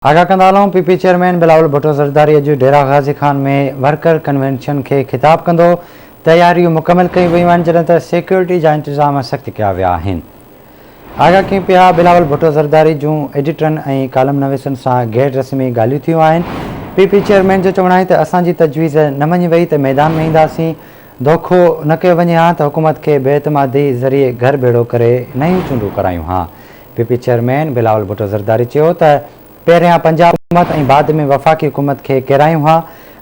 آگاهه ڪندا هلون، P P chairman Bilawal Bhutto Zardari اڄ ڊيرا غازي خان ۾ ورڪر ڪنوينشن کي خطاب ڪندو، تياريون مڪمل ڪيون ويون آهن جڏهن ته سيڪيورٽي جا انتظام سخت ڪيا ويا آهن. آگاهه ڪيون پيا، بلاول ڀٽو زرداري جون ايڊيٽرن ۽ ڪالم نويسن سان غير رسمي ڳالهيون ٿيون آهن، پي پي چيئرمين جو چوڻ آهي ته اسان جي تجويز نه مڃي وئي ته ميدان ۾ اينداسين، دوکو نه ڪيو وڃي ها ته حڪومت کي بي اعتمادي ذريعي گهر ڀيڙو ڪري نيون چونڊون ڪرايون ها. P P chairman Bilawal Bhutto Zardari چيو ته پهريان پنجاب حڪومت ۽ بعد ۾ وفاقي حڪومت کي ڪيرايون ها،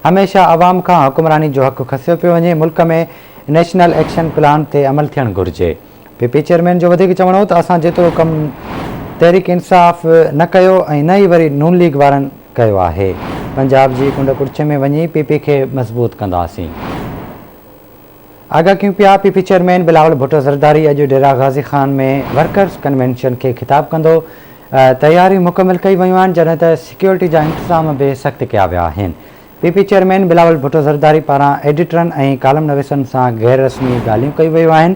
هميشه عوام کان حڪمراني جو حق کسيو پيو وڃي، ملڪ ۾ نيشنل ايڪشن پلان تي عمل ٿيڻ گهرجي. پي پي چيئرمين جو وڌيڪ چوڻ هو ته اسان جيترو ڪم تحريڪ انصاف نه ڪيو ۽ نه ئي وري نون ليگ وارن ڪيو آهي، پنجاب جي ڪنڊ ڪڙڇ ۾ وڃي پي پي کي مضبوط ڪنداسين. آگاهه ڪيون پيا، P P chairman Bilawal Bhutto Zardari اڄ ڊيرا غازي خان ۾ ورڪرز ڪنوينشن کي خطاب ڪندو، تياريون مڪمل ڪئي ويون آهن جڏهن ته سيڪيورٽي جا انتظام به سخت ڪيا ويا آهن. P P chairman Bilawal Bhutto Zardari پاران ايڊيٽرن ۽ ڪالم نويسن سان غير رسمي ڳالهيون ڪيون ويون آهن.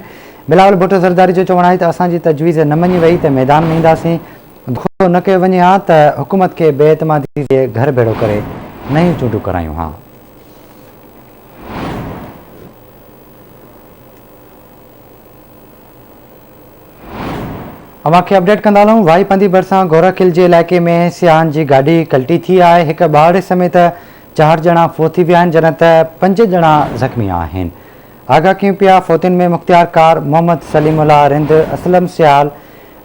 بلاول ڀٽو زرداري جو چوڻ آهي ته اسان جي تجويز نه مڃي وئي ته ميدان ۾ اينداسين، دوکو نه ڪيو وڃي ها ته حڪومت کي بي اعتمادي ذريعي گهر ڀيڙو ڪري نيون چونڊون ڪرايون ها. اوهان کي اپڊيٽ ڪندا هلون وائي پنڌي ڀرسان گورک هل جي علائقي ۾ سياحن جي گاڏي ڪلٽي ٿي آهي هڪ ٻارڙي سميت چار ڄڻا فوت ٿي ويا آهن جڏهن ته پنج ڄڻا زخمي آهن آگاهه ڪيون پيا فوتين ۾ مختيار ڪار محمد سليم الله رند اسلم سيال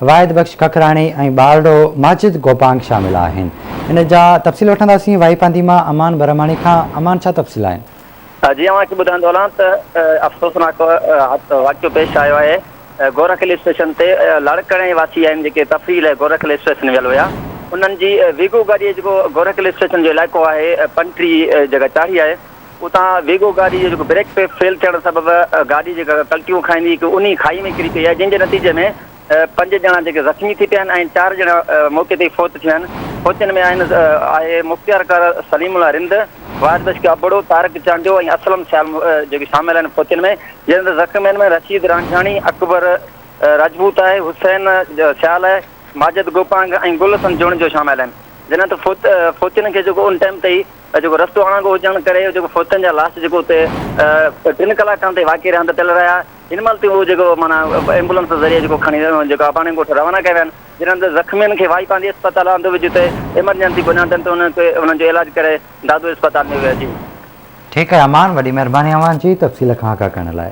واحد بخش ککراڻي ۽ ٻارڙو ماجد گوپانگ شامل آهن. ان جا تفصيل وٺنداسين واهي پانڌي مان امان برهماڻي کان امان ڇا تفصيل آهن؟ جي اوهان کي ٻڌائيندو هلان ته افسوسناڪ واقعو پيش آيو آهي گورک هل اسٽيشن تي لاڙڪاڻي واسي آهن جيڪي تفريح لاء گورک هل اسٽيشن ويل هيا انهن جي ويگو گاڏي جيڪو گورک هل اسٽيشن جو علائقو آهي پنٽري جيڪا چاڙهي آهي اتان ويگو گاڏي جو جيڪو بريڪ فيل ٿيڻ سبب گاڏي جيڪا ڪلٽيون کائيندي هڪ اونهي کائي ۾ ڪري پئي آهي جنهن جي نتيجي ۾ پنج ڄڻا جيڪي زخمي ٿي پيا آهن ۽ چار ڄڻا موقعي تي ئي فوت ٿي ويا آهن فوتين ۾ آهن آهي مختيارڪار سليم الله رند، واحد بخش ابڙو، طارق چانڊيو ۽ اسلم سيال جيڪي شامل آهن فوتين ۾ جڏهن ته زخمين ۾ رشيد رانجهاڻي، اڪبر راجپوت آهي، حسين سيال آهي، ماجد گوپانگ ۽ گل حسن جوڻيجو شامل آهن جڏهن ته فوتين کي جيڪو ان ٽائيم تي ئي جيڪو رستو اڻانگو هجڻ ڪري جيڪو فوتين جا لاش جيڪو اتي ٽن ڪلاڪن تائين واقعي رهند پيل رهيا هن مهل تائين اهو جيڪو معنيٰ ايمبولنس ذريعي جيڪو کڻي جيڪو اباڻي ڳوٺ روانا ڪيا ويا آهن جنھن تي زخمين کي وائي پانڌي اسپتال آندو ويو جتي ايمرجنسي بنيادن تي انهن کي انهن جو علاج ڪري دادو اسپتال نيو ويو جي. ٺيڪ آهي امان وڏي مهرباني اوهان جي تفصيل کان آگاهه ڪرڻ لاء.